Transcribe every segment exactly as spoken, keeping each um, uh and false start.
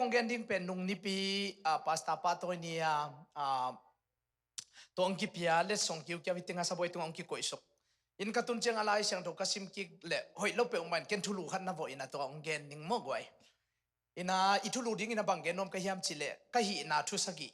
Hong gen ding pen nung nipi, ah, Pastor Pa Tawi ni a, ah, tua hong kipia letsong kiukiau hi teng a sabuai tungah hong kikoihsuk. Inn ka tun ciang a Lai Siangtho ka sim kik leh hoih lo peuhmah in ken thulu khat na vawh in a tua hong gen ding maw guai. Ina i thulu ding ina bang gen nuam ka hiam cih leh ka hihna thu sagih.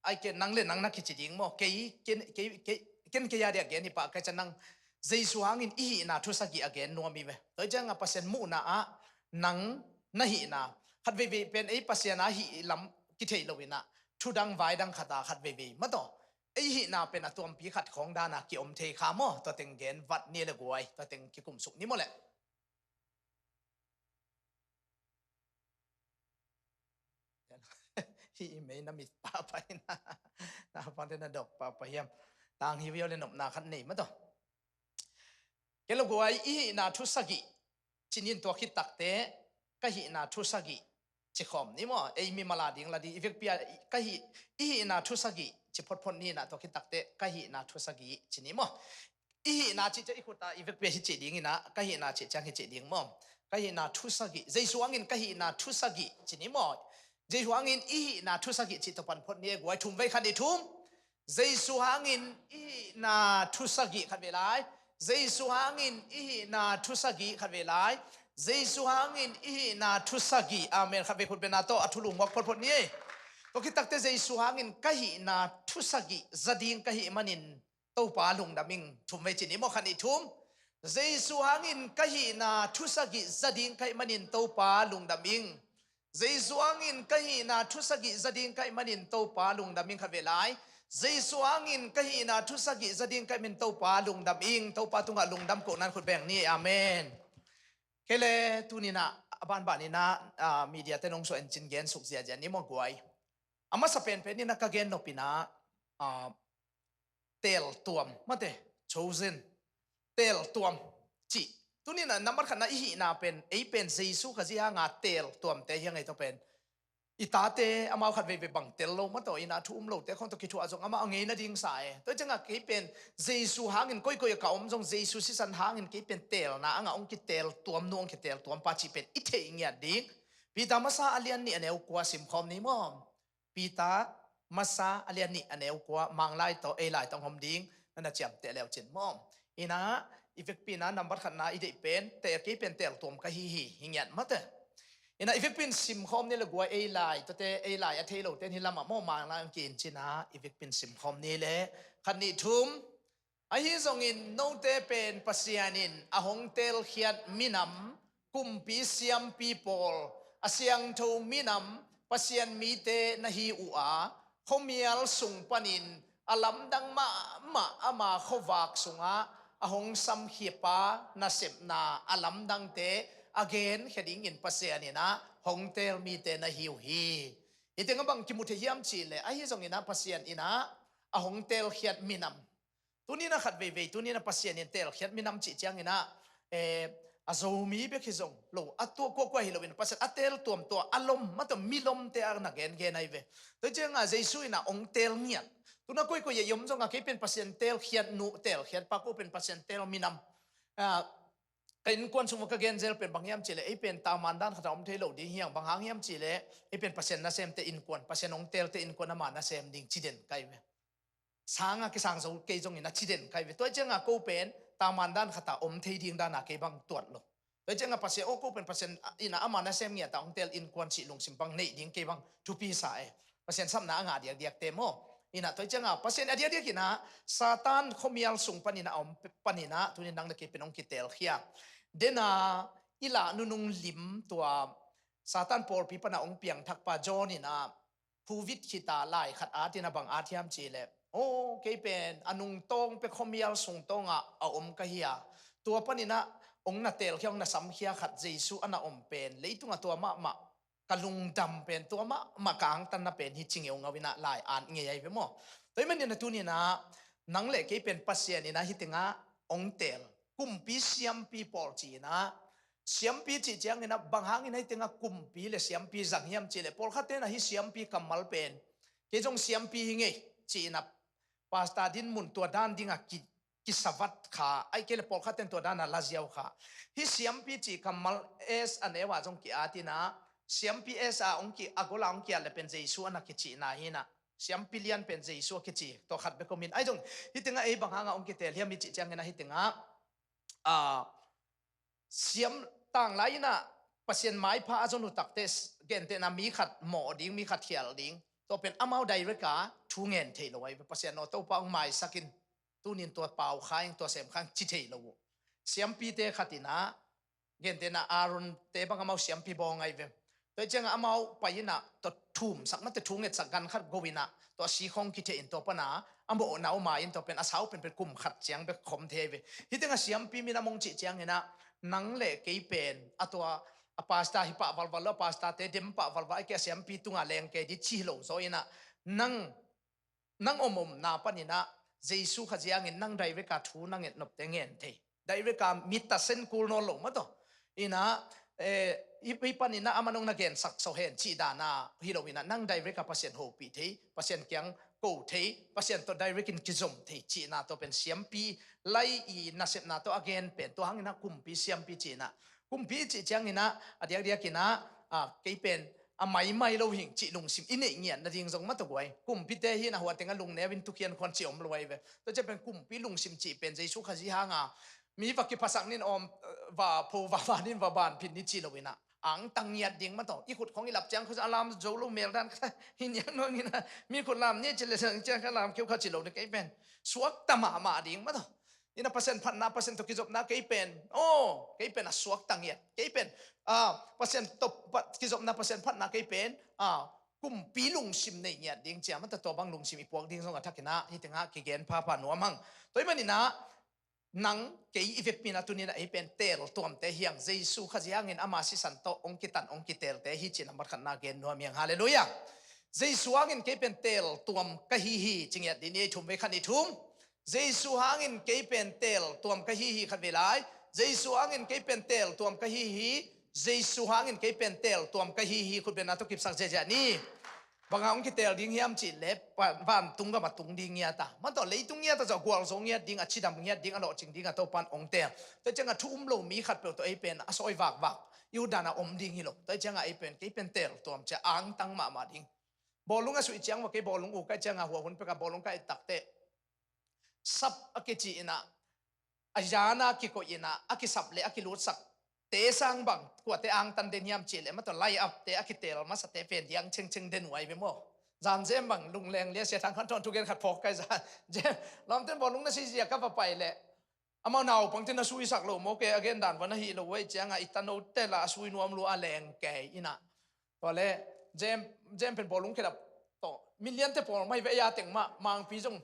Ai ken nang le nang na kici ding maw? Kei, ken, kei, kei, ken kei a diak gen hi pah ka hih ciang nang Jesu hangin i hihna thu sagih a gen nuam hi ve. Tua hi ciang a Pasian muhna ah nang na hihna. Khat veivei pen ei Pasian a hih lam kithei lo ina thudang vaidang khat a khat veivei. Mataw, ei hihna pen a tuampi khat khawng dan a kiom thei kha maw? Tua teng gen vat ni le guai. Tua teng kikumsuk ni maw leh. Hih i mei na mit pahpah hi na. Na pangte na dok pahpah hiam? Tang hi viau le nopna khat nei mataw. Kei lo guai i hihna thu sagih. Cinin tua khit takte ka hihna thu sagih ci khawm ni maw? Ei mimal a ding la ding i vekpi a ka hih, i hihna thu sagih ci photphot ni na tua khit takte ka hihna thu sagih ci ni maw? I hihna cih ciang i khut a i vekpi a hi cih ding ina ka hihna cih ciang hi cih ding maw? Ka hihna thu sagih. Jesu hangin ka hihna thu sagih ci ni maw? Jesu hangin i hihna thu sagih cih tua pan phot ni e guai. Thum vei, khat nih thum. Jesu hangin i hihna thu sagih, khat vei lai. Jesu hangin i hihna thu sagih, khat vei lai. Jesu hangin i hihna thu sagih. Amen. Khat vei khut beng a tawh a thulu muak photphot ni e. Tua khit takte Jesu hangin ka hihna thu sagih za ding ka hih manin Topa lungdam ing. Thum vei ci ni maw? Khat nih thum. Jesu hangin ka hihna thu sagih za ding ka hih manin Topa lungdam ing. Jesu hangin ka hihna thu sagih za ding ka hih manin Topa lungdam ing, khat vei lai. Jesu hangin ka hihna thu sagih za ding ka hih manin Topa lungdam ing. Topa tungah lungdam kohna in khut beng ni. Amen. Kei le tuni ina a banban ina, ah, media te nong suah in cin gen suk ziazia ni maw guai. A masa penpen ina ka gen nop ina, ah, teeltuam, mate, chosen, teeltuam cih. Tuni ina nambat khatna i hihna pen, ei pen Jesu Khazih hanga teeltuamte hi a ngei tawh pen. I tate amau khat veivei bang tel lo mataw ina thu um lote khawng tawh kithuah zong amah a ngeina ding sa e. Tua hi cianga kei pen Jesu hangin koikoi a ka om zong Jesu sisan hangin kei pen teelna anga hong kiteeltuam nu hong kiteeltuam pa cih pen i theih ngiat ding. Peter masa a lian nih a neu kua simkhawm ni maw? Peter masa a lian nih a neu kua, Manglai tawh ei lai tawh hong om ding na na ciamteh leucin maw? Ina i vekpi ina nambat khatna i deih pen teel, kei pen teeltuam ka hi hi, hi ngiat mate. Ina i vekpi in simkhawm ni le guai, ei lai tawte ei lai a thei lote in hi lamah maw Manglai hong ki-in cina i vekpi in simkhawm ni le. Khat nih thum. Ahi zongin note pen Pasian in a hong teelkhiat minam, kumpi siampi pawl, a siangtho minam, Pasian mite na hi uh a, khuamial sung panin a lamdang mahmah ama khuavak sungah a hong samkhia pa nasepna a lamdangte a genkhia dingin Pasian ina hong teel mite na hi uh hi. Hih tengah bang kimu thei hiam cih leh ahi zongina Pasian ina a hong teelkhiat minam. Tuni ina khat veivei, tuni ina Pasian in teelkhiat minam cih ciangina, eh, a Zomi bek hi zong lo, a tua kuakua hi loin Pasian a teeltuam tua a lom, mataw milomte a na gengen ahi ve. Tua hi cianga Jesu ina hong teel ngiat. Tuna koikoi a i om zonga kei pen Pasian teelkhiat nu, teelkhiat pa, ko pen Pasian teel minam. Ah, ka innkuan sungah ka gen zel pen bang hiam cih leh ei pen taman dan khat a om thei lo ding hi hang, bang hang hiam cih leh ei pen Pasian nasemte innkuan, Pasian hong teelte innkuan ama nasem ding ci den ka hi ve. Sanga kisang zo kei zongin a ci den ka hi ve. Tua hi cianga ko pen taman dan khat a om thei ding dana kei bang tuat lo. Tua hi cianga Pasian, aw ko pen Pasian ina ama nasem ngiat a hong teel innkuan cih lungsim bang neih ding kei bang thupi sa e. Pasian sapna a ngah diakdiakte maw? Ina tua hi cianga Pasian a diakdiak ina Satan khuamial sung panina a om panina tuni nang le kei pen hong kiteelkhia. Dena i lah nunung lim tua Satan pawlpi pana hong piangthak pa John ina Covid khita lai khat atina bang at hiam cih leh, aw kei pen a nungtawng pek khuamial sungtawngah a om ka hi a, tua panina hong na teelkhia, hong na samkhia khat Jesu a na om pen leitungah tua mahmah ka lungdam pen, tua mahmah ka angtanna pen hi ci ngeungau ina lai at ngei ahi ve maw? Tua hi manina tunina nang le kei pen Pasian ina hih tengah hong teel, kumpi siampi pawl ci ina, siampi cih ciangina bang hangin hih tengah kumpi le siampi zang hiam cih leh pawlkhat tena hih siampi kammal pen kei zong siampi hi ngei ci ina Pastor Din Mun tua dan dinga ki, kisavat kha, ai kei le pawlkhat ten tua dana laziau kha. Hih siampi cih kammal S a neu ah zong ki-at ina Siampi S a hong ki, a gola hong kiat le pen Jesu a na kicihna hi inah, siampi lian pen Jesu a kici, tua khat bek om in. Ahi zong, hih tengah ei bang hanga hong kitel hiam i cih ciangin ah, hih tengah, ah, siam tanglai inah Pasian maipha a zon uh takte s-, gentehna mi khat mawh ding, mi khat khial ding, tua pen amau direct a thu ngen thei lo ahi ve. Pasian aw, Topa hong maisak in, tunin tua pau kha ing, tua sem kha ing ci thei lo uh. Siampite khat inah, gentehna Aaron te bang amau siampi bawng ahi ve. Tua hi ciangah amau pai inah tua thumsak mate, thu ngetsak gan khat go inah tua sikhawng kitheh in, tua pana a mawhna om a in, tua pen a sau penpen kum khat ciang bek khom thei ahi ve. Hih tengah siampi min a mong cih ciangin ah, nang le kei pen a tua a pastor hi pah valval lo, a pastor te dem pah valval, a kei a siampi tunga leng kei di ci lo zaw inah, nang nang om omna paninah Jesu Khazih hangin nang direct a thu na nget nopte ngen thei. Direct a mi tasen kul nawn lo mah tawh. Inah, eh, i, i paninah a man hong na gensak so hen cih dana hi lo inah, nang direct a Pasian hopih thei, Pasian kiang ko thei, Pasian tawh direct in kizom thei cihna tawh pen siampi lai i nasepna tawh a gen pen, tua hanginah kumpi siampi cihinah. Kumpi i cih cianginah a diakdiakinah, ah, kei pen a maimai lo hing cih lungsim i neih ngiat nading zong mah tawh guai. Kumpite hi inah hua tengah lungneu in tukhian khuan cih om lo ahi ve. Tua ciah pen kumpi lungsim cih pen Jesu Khazih hanga mi va kiphasak nin awm, eh, va pho va va nin va banphin ni cih lo inah angtang ngiat ding mah tawh. I khut khong i lap ciang khut a lam zo lo mel dan kha hi niang nuang inah mi khut lam ni cih le sang ciang kha lam keu kha cih lo ni kei pen suakta mahmah ding mah tawh. Inah Pasian phatna, Pasian tawh kizopna kei pen, aw, kei pen a suakta ngiat. Kei pen, ah, Pasian tawh pa-, kizopna, Pasian phatna kei pen, ah, kumpi lungsim nei ngiat ding cia mah tawh, tua bang lungsim i puak ding zong a thakinah hih tengah kigen phapha nuam hang. Tua hi maninah nang kei i vekpi inah tuninah ei pen teltuamte hi hang. Jesu Khazih hangin ama sisan tawh hong kitan hong kitelte hi cih nambat khatna gen nuam hi hang. Halleluiah. Jesu hangin kei pen teltuam ka hi hi ci ngiat dih ni, ei thum vei khat ni thum. Jesu hangin kei pen teltuam ka hi hi, khat vei lai. Jesu hangin kei pen teltuam ka hi hi. Jesu hangin kei pen teltuam ka hi hi, khutbetna tawh kipsak ziahziah ni. Banga hong kitel ding hiam cih leh, pa-, vantung gam a tung ding ngiat a. Mah tawh leitung ngiat a zawh gualzo ngiat ding, a cidam ngiat ding, a lawhcing ding a Topan hong tel. Tua ciangah thu um lo mi khatpeuh tawh ei pen a sawi vakvak i utdan a om ding hi lo. Tua ciangah ei pen kei pen teltuam cia angtang mahmah ding. Bawlung a suih ciang mah kei bawlung uh kai ciangah hua hun pekah bawlung ka et takteh sap a kici inah, a zana kikoih inah, a kisap le a kilutsak te sang bang kuate angtan den hiam cih leh mah tawh lai-ap te a kitel masate pen diang chengcheng den uh ahi ve maw. Zan zem bang lungleng lia Sia Thang Khan Thawn thugen khat phawk kai zan. Zem, lawmten bawlung na sih zia ka va pai leh amau naupangte na suisak lo maw, kei a gen dan va na hih lo uh ahi ciangah i tanote lah a sui nuam lua a leng kei inah. Tua le, Jem, Jem pen bawlung khedap tawh, miliante pawl mai ve a teng mah, mangpi zong.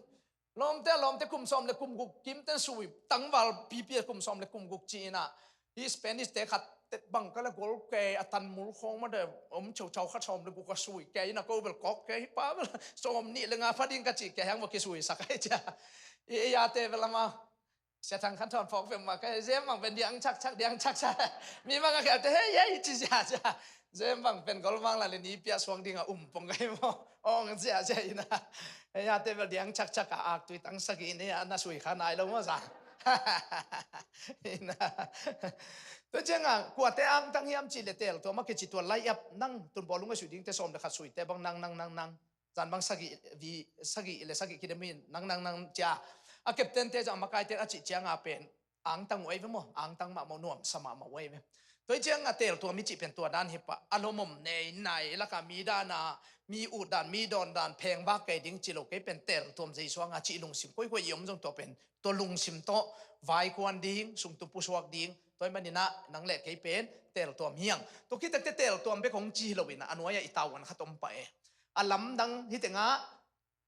Lawmte, lawmte kum sawm le kum guk kimten sui, tangval pipi a kum sawm le kum guk ci inah. Hi Spanish te khat, te bang ka le gol kei a tanmul khawng mah de, om chauchau khat sawm le guk a sui kei inah ko bel kawk kei, hi pa bel, sawm nih le nga pha ding ka ci kei hang va kisuisak ahi cia. I, i ate bel ama. Sia Thang Khan Thawn phawk peuhmah ka, Zem bang pen diang chakchak, diang chakchak. Mi bang a khialte, hei, hei, ci zia, zia. Zem bang pen gol bang la le ni pia suang ding a um pong ka hi maw. Ong zia, zia inah. Hei, ate bel diang chakchak a ak tui tang sagih ni a na sui kha nai lo maw zang. Inah. Tua ciangah, kuate angtang hiam cih leh teltuam a kici tua lai-ap nang tun bawlung a sui dingte sawm le khat suite bang nang, nang, nang, nang. Zan bang sagih, vi, sagih le sagih kidem in nang, nang, nang cia. A captain te zong a makaite a cih cianga pen angtang uh ahi ve maw, angtang mahmah uh, nuamsa mahmah uh ahi ve. Tua hi cianga teltuam i cih pen tua dan hi pah, a lomom nei nai laka mi dana, mi utdan, mi dawndan phengvak kei ding ci lo, kei pen teltuam Jesu hanga cih lungsim koikoi i om zong tua pen tua lungsim tawh vaikuan ding, sungtum pusuak ding. Tua hi maninah nang le kei pen teltuam hi hang. Tua khit takte teltuam bek hong ci hi lo inah a nuai-ah i tavuan khat om pah e. A lamdang hi tengah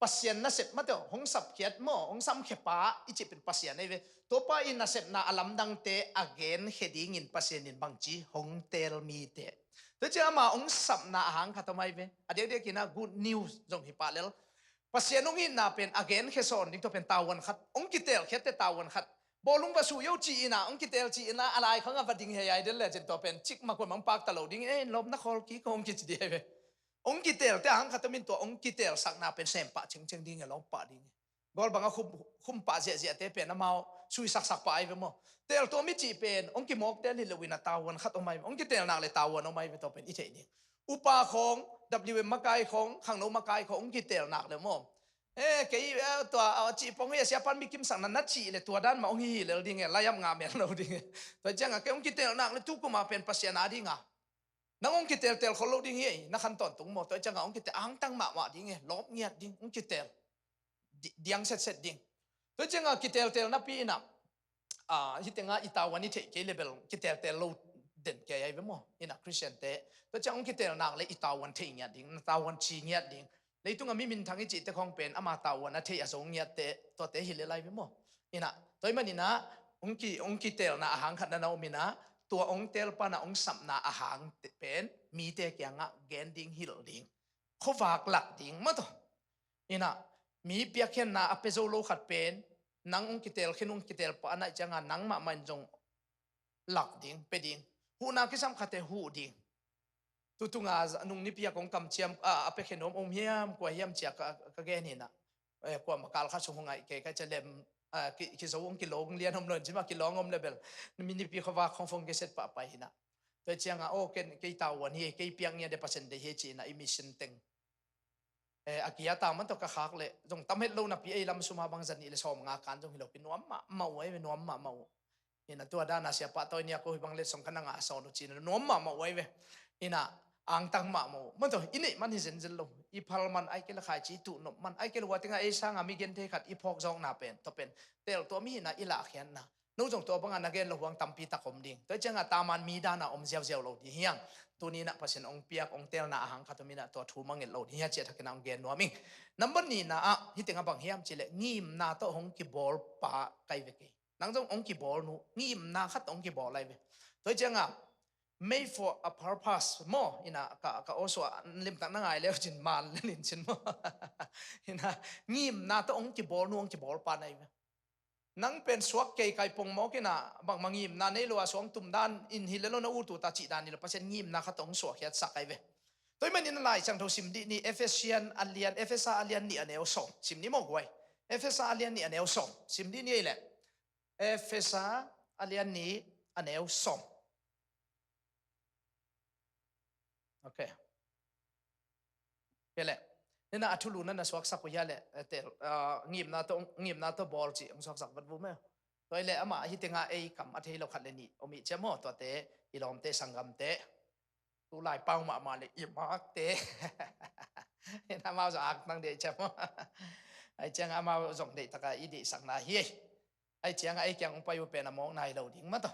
Pasian nasep mate aw, hong sapkhiat maw, hong samkhia pa i cih pen Pasian ahi ve. Tuapa i nasepna a lamdangte a genkhia dingin Pasian in bangci hong teel mite. Tua ciang ama hong sapna a hang khat om ahi ve. A diakdiakinah good news zong hi pah lel. Pasian hong itna pen a genkhia sawn ding tua pen tavuan khat, hong kiteelkhiatte tavuan khat. Bawlung va sui o ci-inah, hong kiteel ci-inah, a laikhangah va ding hei ai del lecin tua pen cikmah kuamah hong pakta lo ding, eh, lawpna khawl kik hong kici ding ahi ve. Hong kiteelte a hang khat om in tua hong kiteelsakna pen sempah cengceng ding e, lawp pah ding e. Gawl bangah khum, khum pah ziahziahte pen amau suisaksak pah ahi ve maw. Teeltuam i cih pen hong kimawkteel hi loin a tavuan khat om ahi ve. Hong kiteelnak le tavuan om ahi ve, tua pen i theih ding. Upa khawng, W M makai khawng, khangno makai khawng hong kitel nak le maw. Eh, kei, eh, tua, ah, cih pong hi a, siapan mi kimsakna na cih le tua dan mah hong hi hi lel ding e, laiap ngah mel lo ding e. Tua ciangah kei hong kitel nak le tu kuma pen Pasian a dingah nang hong kiteltel khol lo ding hi ei, na khan tawntung maw. Tua ciangah hong kitel, angtang mahmah ding e, lawp ngiat ding, hong kitel. Di-, diang setset ding. Tua ciangah kiteltel napi inah, ah, hih tengah i tavuan i theih kei le bel kiteltel lo den kei ai ve maw. Inah Khristiante tua ciang hong kitel nak le i tavuan theih ngiat ding, na tavuan ci ngiat ding. Leitungah mi minthang i cihte khawng pen ama tavuan a theih a zo ngiatte tuate hi le lai ve maw. Inah tua i maninah hong ki, hong kitelna ahang khat na na om inah, tua hong telpa na hong sapna ahang pen mite kiangah gen ding, hilh ding, khuavak lak ding maw taw. Inah mi piakkhiatna a pia zo lo khat pen nang hong kitel khin, hong kitel pah a naih ciangah nang mahmah in zong lak ding, pia ding. Huhna kisam khatte huh ding. Tutunga nung nipi a kong kamciam a, a pia khin om om hiam, kua hiam cia ka, ka gen hinah. Eh, kuamah kal khat sung hong ngaih kei ka cia lem, ah, ki, kizo hong kilawng lian om lo in cimah kilawng om le bel. Mi nipi khuavak khong phone kiset pah pai hinah. Tua ciangah, aw, ken kei tavuan hi, kei piak ngiat de Pasian deih hi ci inah i mission teng. Eh, a kia ta man tawh ka khak leh zong tam het lo napi ei lam suma bang zanih le sawm nga kan zong hi lo pi nuam mahmah uh ai ve, nuam mahmah uh. Inah tua dana siapa tawi nia ko hi bang letsong ka na ngah sawn uh cina nuam mahmah uh ai ve. Inah angtang mahmah uh. Man tawh i neih man hi zenzen lo. I phal man ai kei le khaici i tuhnop man ai kei le hua tengah ei sanga mi gen thei khat i phawk zawkna pen, tua pen teltuam hi inah i lahkhiatna. No zong tua banga na gen lo huang tampi tak om ding. Tua ciangah taman mi dana om ziauziau lo ding hiang. Tuni inah Pasian hong piak, hong telna ahang khat om inah tua thu mangngilh lo ding hia ciah thakinah hong gen nuam ing. Nambat nihna ah hih tengah bang hiam cihleh ngimna tawh hong kibawl pa kai ve kei. Nang zong hong kibawl nu, ngimna khat hong kibawl ai ve. Tua ciangah made for a purpose maw, inah ka, ka awsuah limtak na ngai leu cin man le nin cin maw. Inah ngimna tawh hong kibawl nu, hong kibawl pa nai ve. Nang pen suak kei kai pong mawk inah bangmah ngimna nei lo a suang tum dan in hi le lo na ut uh ta cih dan hi lo, Pasian ngimna khat hong suahkhiatsak ai ve. Tua i manin a Lai Siangtho sim dih ni, Efesian a lian, Efesa a lian nih a neu sawm. Sim ni maw guai. Efesa a lian nih a neu sawm. Sim dih ni ei leh. Efesa a lian nih a neu sawm. Ok. Kei leh. Nina a thulu na na suaksak uh hia leh, eh, tel, ah, ngimna tawh, ngimna tawh bawl cih hong suaksak vat vum e. Tua i leh amah hih tengah ei kam a thei lo khat le nih om ih ciam aw, tuate, i lawmte, sanggamte. Tu lai pau mahmah le i makte. Nina amau zong ak nang deh ciam aw. Ai ciangah amau zong deihtaka i deihsakna hi ei. Ai ciangah ei kiang hong pai uh pen a mawkna hi lo ding mah tawh.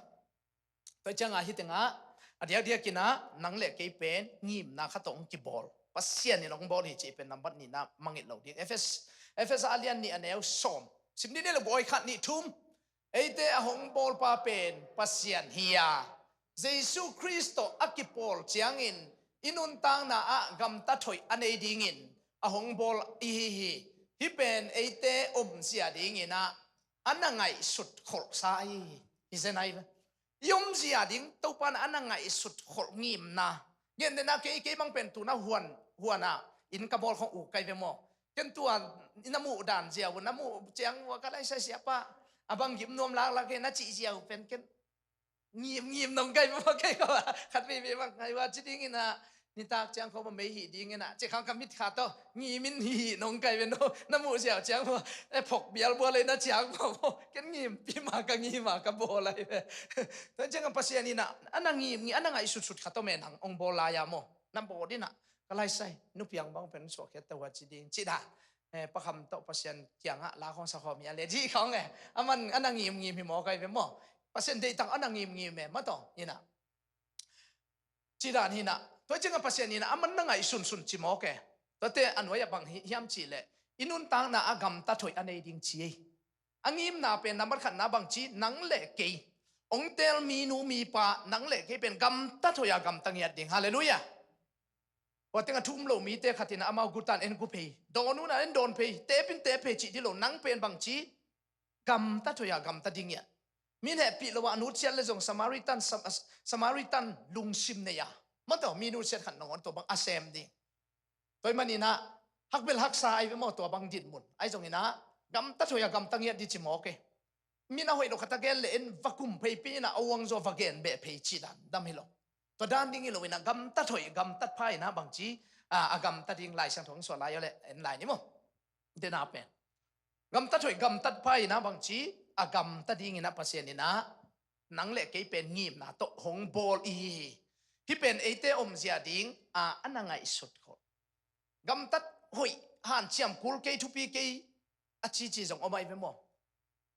Tua ciangah hih tengah a diakdiak inah nang le kei pen ngimna khat tawh hong kibawl, Pasian in hong bawl hi cih pen nambat nihna mangngilh lo ding. Efes, Efesa a lian nih a neu sawm. Sim dih ni le guai khat nih thum. Eite a hong bawlpa pen Pasian hi a, Jesu Khrist tawh a kipawl ciangin i nuntakna ah gamtat hoih a nei dingin a hong bawl i hi hi. Hih pen eite omzia dinginah a na ngaihsut kholhsa ahi hi. Hi zen ahi ve. I omzia ding Topa in a na ngaihsut kholh ngimna. Gentehna kei, kei bang pen tu na huan, huan ah inn ka bawl khong uk kai ve maw. Ken tua na muh dan ziau, na muh ciang ua ka laisai siapa a bang gim nuam laklak e na cih ziau pen ken ngim, ngim nong kai ve maw kei ko a. Khat veve bang ngai ua ci dinginah nitak ciang khawm a mei hih dinginah ci khang ka mit khat tawh ngimin hih hih nong kai ve no. Na muh ziau ciang maw, e phok bial bual ei na ciang maw maw. Ken ngimpi ma ka ngim a ka bawl ai ve. Tua ciangah Pasian inah a na ngim, a na ngaihsutsut khat tawh me nang hong bawl lai-a maw. Na bawl dinah ka laisai nupiang bang pen suahkhiat tawh a ci ding ci dah. Eh, pakham tawh Pasian kiangah la khawng sa khawm hi a le dih khawng e. A man a na ngimngim hi maw kai ve maw. Pasian deihtak a na ngimngim e maw tawh inah. Ci dan hinah. Tua ciangah Pasian inah a man na ngaihsunsun ci mawk e. Tuate a nuai-ah bang hi, hiam cihleh i nuntakna ah gamtat hoih a nei ding ci ei. A ngimna pen nambat khatna bang ci, nang le kei hong teel minu mipa, nang le kei pen gamtat hoih a gamta ngiat ding. Halleluiah. Tua tengah thu um lo mite khat inah amau gutan en gu phei, dawn un a en dawn phei, tep in tep phei cih dih lo, nang pen bang ci, gamtat hoih a gamta ding ngiat. Min hehpih lo ah nutsiat le zong Samaritan, Sam-, Samaritan lungsim nei a, maw tawh mi nutsiat khat nangawn tua bang a sem ding. Tua i maninah hakbel haksa ai ve maw tua bang dinmun. Ai zonginah gamtat hoih a gamta ngiat dih ci mawk e. Min a hoih lo khat a gen le en va kum pheipi inah a uang zaw va gen beh phei cih dan dam hi lo. Tua dan ding hi lo inah gamtat hoih gamtat pha inah bangci a, a gamta ding Lai Siangtho hong suah lai aw le en lai ni maw. Dena pen gamtat hoih gamtat pha inah bangci a gamta ding inah Pasian inah nang le kei pen ngimna tawh hong bawl i hi hi. Hih pen eite omzia ding a, a na ngaihsut khol. Gamtat hoih hanciam kul kei thupi kei a cici zong om ahi ve maw.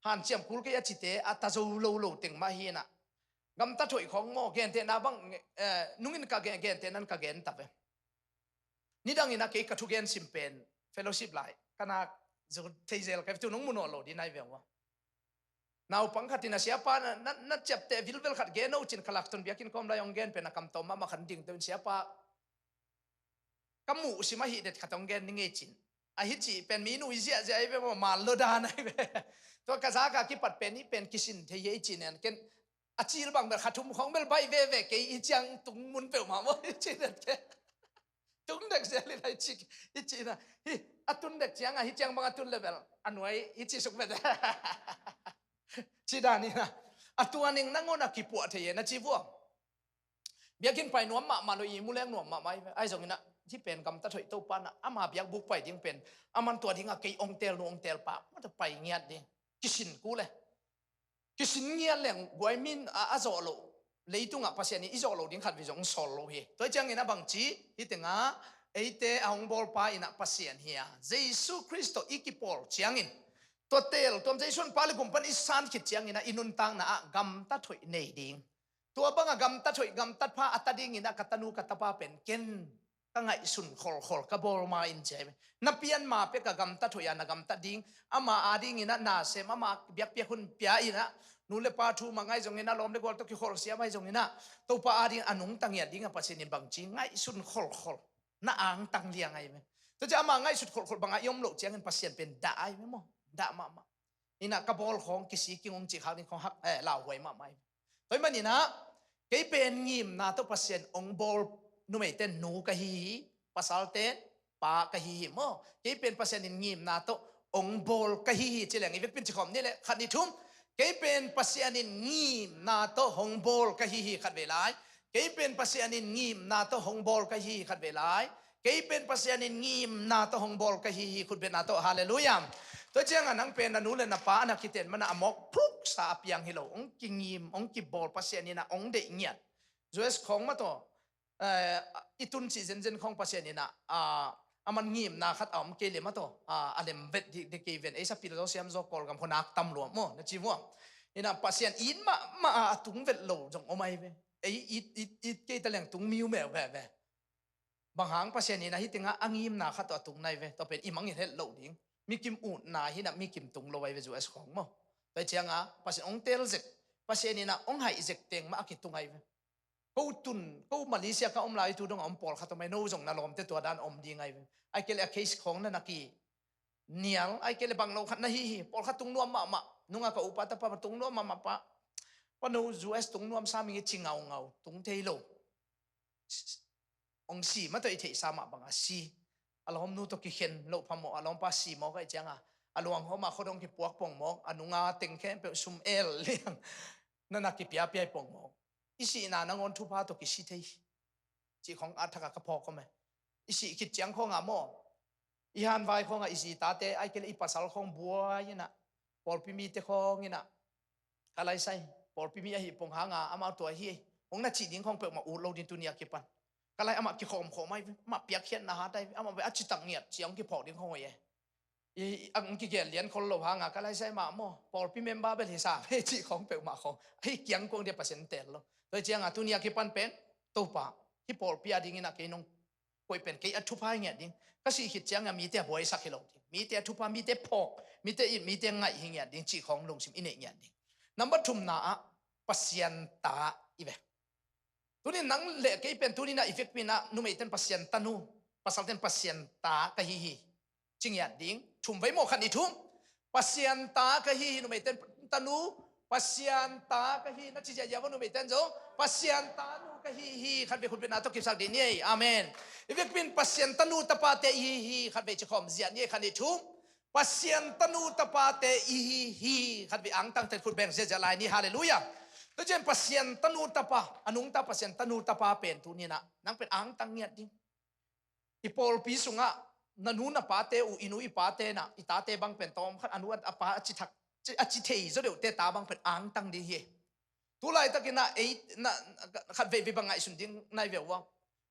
Hanciam kul kei a cite a ta zo lo lo teng mah hi inah gamtat hoih khong maw gentehna bang, eh, nungin ka gen, gentehnan ka gen ta ve. Nidang inah kei ka thugen sim pen fellowship lai ka nak zo thei zel ka ve tu nong mu nawn lo ding nai ve maw. Naupang khat in a siapa na, na, na ciapteh vilvel khat gen o cin khalak tun biakinn kawm lai hong gen pen a kam tawm mahmah khan ding teuh in siapa ka muh sim ahi det khat hong gen ni ngei cin. Ahi cih pen mi nui ziahziah ahi ve maw mal lo dan ahi ve. Tua ka zak a kipat pen hih pen kisin thei hi ei cin en ken a cil bang bel kha thum khong bel baih veve kei hi ciang tung mun peuhmah maw hi cin en ken. Tung dek zel in a hi ci hi cin a hi a tun dek ciang a hi ciang bang a tun le bel a nuai hi ci suk vet. Ci dan inah a tua ning nangawn a kipuah thei e na ci vua. Biakinn pai nuam mahmah lo i mu leng nuam mahmah i ve. Ahi zong inah hih pen gamtat hoih Topa na ama biakbuk pai ding pen aman tua dingah kei ong tel nu ong tel pa mata pai ngiat ding. Kisin kul e. Kisin ngiat leng guai min a, a zawh loh leitungah Pasian in i zawh loh ding khat vei zong sawl lo hi. Tua hi ciangin a bangci hih tengah eite a hong bawlpa inah Pasian hi a Jesu Khrist tawh i kipawl ciangin tua tel tuam Jesu in pa le gum pan i san khit ciangin a i nuntakna ah gamtat hoih nei ding. Tua banga gamtat hoih gamtat pha a ta dingin a ka tanu ka tapa pen ken ka ngaihsun kholkhol ka bawl ma in cia hi. Na pian ma pek a gamtat hoih a na gamtat ding ama a dingin a na sem ama biakpiak hun pia in a nu le pa thu ma ngai zongin a lawm le gual tawh kikholh siam ahi zongin a Topa a ding a nungta ngiat ding a Pasian in bangci ngaihsun kholkhol na angtang liang ahi ve. Tua cia ama ngaihsut kholkhol banga i om loh ciangin Pasian pen dah ahi ve maw? Dah mahmah. Inah ka bawl khawng kisi kingong cih khak ding khawng hak eh, lauhuai mahmah hi. Tua hi maninah kei pen ngimna tawh Pasian ong bawl numeite nu ka hi hi. Pasalte pa ka hi hi maw? Kei pen Pasian in ngimna tawh ong bawl ka hi hi ci leng i vekpin ci khawm ni le khat ni thum. Kei pen Pasian in ngimna tawh hong bawl ka hi hi khat vei lai. Kei pen Pasian in ngimna tawh hong bawl ka hi hi khat vei lai. Kei pen Pasian in ngimna tawh hong bawl ka hi hi khutbetna tawh. Halleluiah. Tua cianga nang pen na nu le na pa a na kiten mana a mawk phuksa a piang hi lo. Ong kingim, ong kibawl Pasian inah ong deih ngiat. U S khawng mah tawh eh, i tun cih zenzen khawng Pasian inah a, a man ngimna khat a om kei le mah tawh a, a lem vet dih kei ven ei sapil zaw siam zaw Kawlgam khawng nak tam luam maw na ci vuam. Inah Pasian it mahmah a, a tung vet lo zong om ahi ve. Ei it, it, it kei ta leng tung miu meuh veve. Bang hang Pasian inah hih tengah a ngimna khat tawh a tung nai ve. Tua pen i mangin het loh ding. Mi kim utna hinah mi kim tung lo ai ve U S khawng maw? Tua cianga Pasian ong tel zek, Pasian inah ong haih zek teng mah a kitung ai ve. Ko tun, ko Malaysia ka om lai tu dong a om pawlkhat om ai, no zong na lawmte tua dan om ding ai ve. Ai kei le a case khawng na na ki nial ai kei le bang lo khat na hi hi. Pawlkhat tung nuam mahmah. Nunga ka upa tapa tung nuam mahmah pa. Pa no U S tung nuam sa ming i ci ngaungau tung thei lo. Ong si mah tawh i theihsa mah banga si. A lawmnu tawh kikhen loh phamawh a lawmpa si mawk aih cianga a luanghawma khuadong kipuak pongmawk a nunga teng khempeuh sum el liang. Na na kipiapiai pongmawk. I sihna nangawn thupha tawh kisi thei. Cih khawng a thaka ka phawk om e. I sih khit ciang khawnga maw? I hanvai khawnga i zi tate ai kei le i pasal khawng buai inah pawlpi mite khawng inah ka laisai pawlpi mi ahi pong hanga amau tua hi. Hong na cih ding khawng peuhmah ut lo ding tuni a kipan. Ka lai amah kikhawmkhawm ai ve amah piakkhiatna hat ai ve amah ve a citak ngiat ciang kiphawk ding khawng hoih e. I ang kigel lian khol lo hanga ka laisai mah maw pawlpi member bel hi sa ve cih khawng peuhmah khawng ahi kiang kuang dia Pasian tel lo. Tua hi cianga tuni a kipan pen Topa hih pawlpi a dingin a kei nong koih pen kei a thupha hi ngiat ding. Ka sih khit cianga mite a buaisak hi lo ding mite a thupha mite phawk mite it mite ngaih hi ngiat ding cih khawng lungsim i neih ngiat ding. Number thumna ah Pasian ta i ve. Tunin nang le kei pen tuninah i vekpinah numeiten Pasian tanu pasalten Pasian ta ka hi hi. Ci ngiat ding thum vei maw khat ni thum. Pasian ta ka hi hi numeiten tanu Pasian ta ka hi na ci ziahziah vo numeiten zong Pasian tanu ka hi hi khat vei khutbetna tawh kipsak dih ni ei. Amen. I vekpin Pasian tanu tapate i hi hi khat vei ci khawm ziah ni ei khat ni thum. Pasian tanu tapate i hi hi khat vei angtangten khut beng ziahziah lai ni. Halleluiah. Tua ciang Pasian tanu tapa, a nungta Pasian tanu tapa pen tuni-in ah nang pen angtang ngiat ding. I pawlpi sungah na nu na pate uh, i nu i pate na, i tate bang pen tawmkhat a nu a pa a ci thak, a ci thei zaw deuhte ta bang pen angtang ding hi. Tu laitakin ah ei na, khat veivei bang ngaihsun ding nai ve uh a,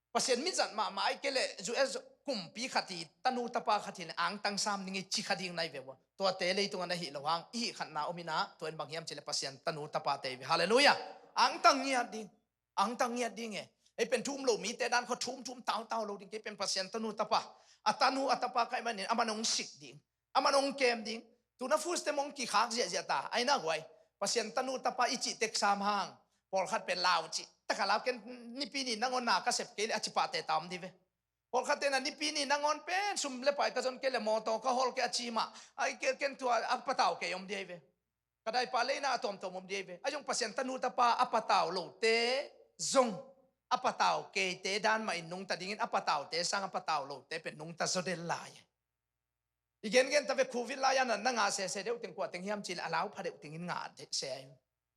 Pasian mizat mahmah ahih kei leh U S kumpi khat i tanu tapa khat in angtang sam ding hi ci kha ding nai ve uh a. Tuate leitungah na hih loh hang i hih khatna om in ah, tua in bang hiam cih leh Pasian tanu tapate hi ve. Halleluiah. Angtang ngiat ding. Angtang ngiat ding e. Ei pen thu um lo mite dan khawng thum thum tautau lo ding. Kei pen Pasian tanu tapa, a tanu a tapa ka hih manin aman hong sik ding, aman hong kem ding. Tu-in ah food stamp hong kikhak ziahziah ta, ai na guai. Pasian tanu tapa i cih tek sam hang, pawlkhat pen lau cih tak a lau, ken Nipi ni nangawn na ka sep kei leh a ci pahte ta om ding ve. Pawlkhatte na Nipi ni nangawn pen sum le pai ka zon kei leh mawtaw ka hawl kei a ci mah, ai ken tua a patau kei om ding hi ve. Ka daipa leina a tuamtuam om ding hi ve. Ahi zong Pasian tanu tapa a patau lote zong a patau keite dan mah in nungta dingin, a pataute sang a patau lote pen nungta zaw den lai. I gengen ta ve, covid lai-a na ngah sese deuh teng kua teng hiam cih leh a lau pha deuh tengin ngah se.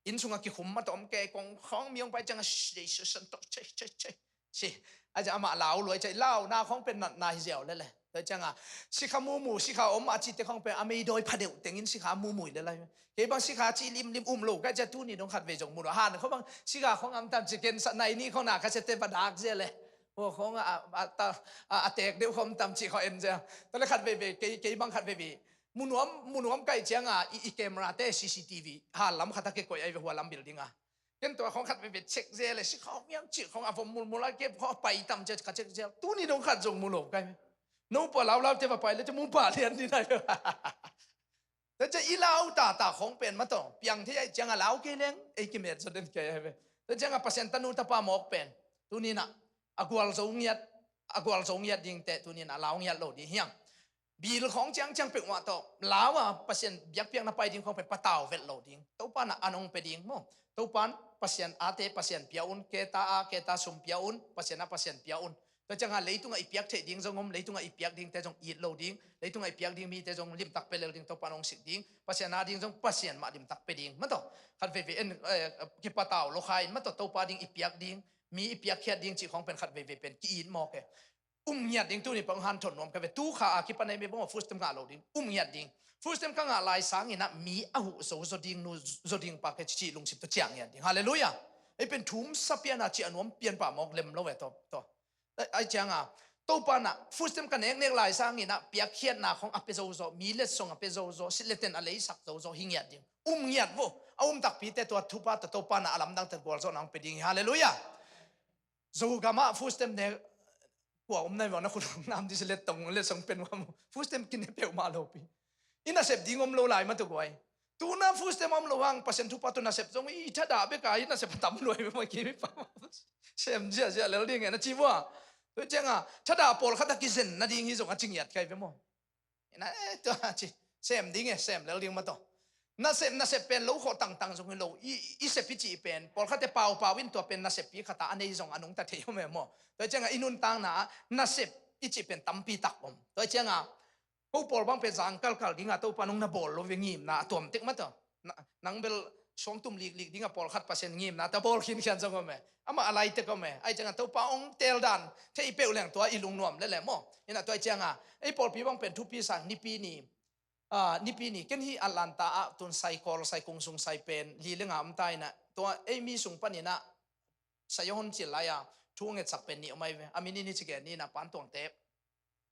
Inn sungah kikhum mah tawh om kei, kongkhawng mi hong pai ciangah, "Shh, Jesus, santo, che, che, che." Ci. A ciah amah lau luai ciah, launa khawng pen natna hi ziau lel e. Tua ciangah, sikha mumu, sikha om a cihte khawng pen a meidawi pha deuh tengin sikha mumu hi lel lai. Kei bang sikha cih limlim um lo ka hih ciah tuni dong khat vei zong mu lo. Han khawng bang sikha khawng om tam ci, ken sa nai ni khawng na ka siate va dak zia le. Hua khawng a, a, ta, a, a tek deuh khawng om tam ci khawng en zia. Tua le khat veivei, kei, kei bang khat veivei. Mu nuam, mu nuam ka hih ciangah i, i camera te C C T V hal lam khat a kikoih ahi ve, hua lam building ah. Ken tua khawng khat veivei check zel e, sikha om hiam cih khawng a vom mulmul a kep khawng a pai tam ciah ka check zel. Tuni dong khat zong mu lo ka hi. No pua laulau te va pai le te mu pah lian ding nai. Tua ciah i lau tata khawng pen mah tawh piang thei ahih ciangah lau kei leng ei kimet zaw den kei ahi ve. Tua ciangah Pasian tanu tapa mawk pen tuni-in ah a gualzo ngiat, a gualzo ngiat dingte tuni-in ah lau ngiat lo ding hi hang. Bil khawng ciangciang peuh mah tawh lau a Pasian biakpiakna pai ding khawng pen patau vet lo ding. Topa in ah an hong pia ding maw. Topa in Pasian ate Pasian pia un, keta a keta sum pia un, Pasian a Pasian pia un. Tua ciangah leitungah i piak theih ding zong om, leitungah i piak dingte zong it lo ding, leitungah i piak ding mite zong limtak pia lel ding, Topa in hong sik ding, Pasian a ding zong Pasian mah limtak pia ding. Mah tawh khat veivei en, eh, kipatau lo kha in mah tawh Topa ding i piak ding, mi i piakkhiat ding cih khawng pen khat veivei pen ki-it mawk e. Um ngiat ding, tuni pan hong hanthon nuam ka ve. Tu kha a kipan a i mi bang food stamp ngah lo ding. Um ngiat ding. Food stamp ka ngah lai sangin ah mi a huh zo zaw ding, nu zaw ding pa ka ci lungsim tawh ciah ngiat ding. Halleluiah. Ei pen thum sa pian a ciah nuam pian pa mawk lem lo ve tawh, tawh. Ai, ai ciangah Topa in ah food stamp ka neknek lai sangin ah piakkhiatna khawng a pia zo zaw, mi letsong a pia zo zaw, silh le ten a leisak zo zaw hi ngiat ding. Um ngiat vo. A um takpite tua thupha tawh Topa in ah a lamdang tawh gualzawhna hong pia ding hi. Halleluiah. Zogam ah food stamp ne kua om nai vang na khut hong nam dih si, lettong letsong pen uam. Food stamp kine peuhmah lopi. I nasep ding om lo lai mah tawh guai. Tu-in ah food stamp om lo hang Pasian thupha tawh nasep zong i thadah bek a i nasep a tam luai mah kei mi pa. Sem ziahziah lel ding e na ci vua. Tua ciangah thadah pawlkhat a kizen nading hi zong a ci ngiat kai ve maw. Ina, eh, tua ci. Sem ding e, sem lel ding mah tawh. Nasep, nasep pen lo khawh tangtang zong hi lo. I, i sep i cih pen pawlkhatte paupau in tua pen nasep pi khat a a nei zong a nungta thei om e maw. Tua ciangah i nuntakna ah nasep i cih pen tampi tak om. Tua ciangah ko pawl bang pen zang kalkal dingah Topa nong na bawl lo ve ngimna a tuam tek mah tawh. Na, nang bel suangtum liklik dingah pawlkhat Pasian ngimna ta bawl khinkhian zong om e. Amah a laitek om e. Ai ciangah Topa hong teel dan thei peuh leng tua i lungnuam lel e maw. Ina tua ciangah ei pawlpi bang pen thupi sang Nipi ni, ah, Nipi ni ken hih Atlanta ah tun sai kawl sai kung sung sai pen li le nga om ta inah tua ei mi sung paninah sai a hon cil lai-a thu ngetsak pen nih om ai ve. A min in hi ci gen ni inah Pan Tuang Tep.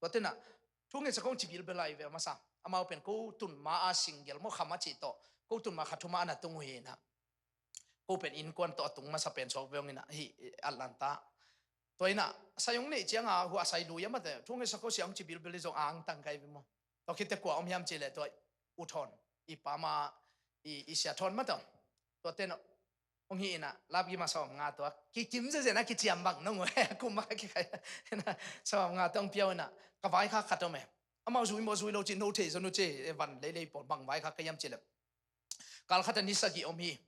Tua tenah thu ngetsak hong ci bilbel ai ve a masa. Amau pen ko tun ma a singgel maw kham a cih tawh ko tun ma kha thuma a na tung uh hi inah. Ko pen innkuan tawh a tung masa pen suak ve hong inah hih Atlanta. Tua inah sai hong neih cianga hua sai lui a mate thu ngetsak ko sia hong ci bilbel hi zong a angtang kai ve maw. Tua khitte kua om hiam cih leh tua U Thawn, i pama, i, i sia Thawn mah tawh. Tua tenah hong hi inah lapgim a sawm nga tua kikim zezen a kiciam bang nong uh e, kum a kikhai inah sawm nga tawh hong pia uh inah ka vaikhak khat om e. Amau zui maw zui lo cih no thei zaw nu ci e, van leilei pawl bang vaikhak ka hiam cih leh. Kal khat a ni sagih om hi.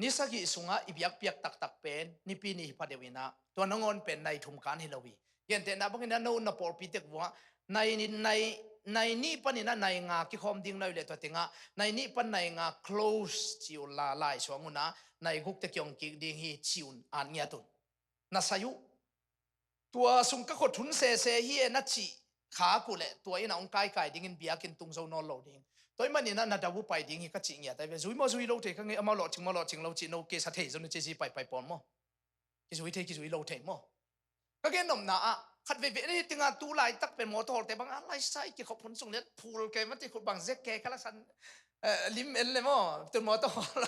Ni sagih sungah i biakpiak taktak pen Nipi ni hi pha deuh inah tua nangawn pen nai thum kan hi lo hi. Gentehna bangin a no na pawlpi tek vuah nai, nai, nai nih paninah nai nga kikhawm ding na uh leh tua tengah nai nih pan nai nga close ci uh la lai suang unah nai guk te kiong kik ding hi ci un, an ngiat un. Na sai uh. Tua sung ka khut hun sese hi e na cih khak uh leh tua inn ah hong kaikai dingin biakinn tung zo nawn lo ding. Tua ahih manin ah na dau uh pai ding hi ka cih ngiat ahi ve. Zui maw zui lo thei ka ngei, amau lawhcing maw lawhcing lo cih no case a thei zo na ci zi paipai pawl maw. Kizui thei kizui lo thei maw. Ka gen nopna ah khat veivei ni tinga tu laitak pen mawtaw hawlte bang a laisai kikhop hun sung lian phul kei mati khut bang zek kei ka la san, eh, lim en le maw. Tun mawtaw hawl,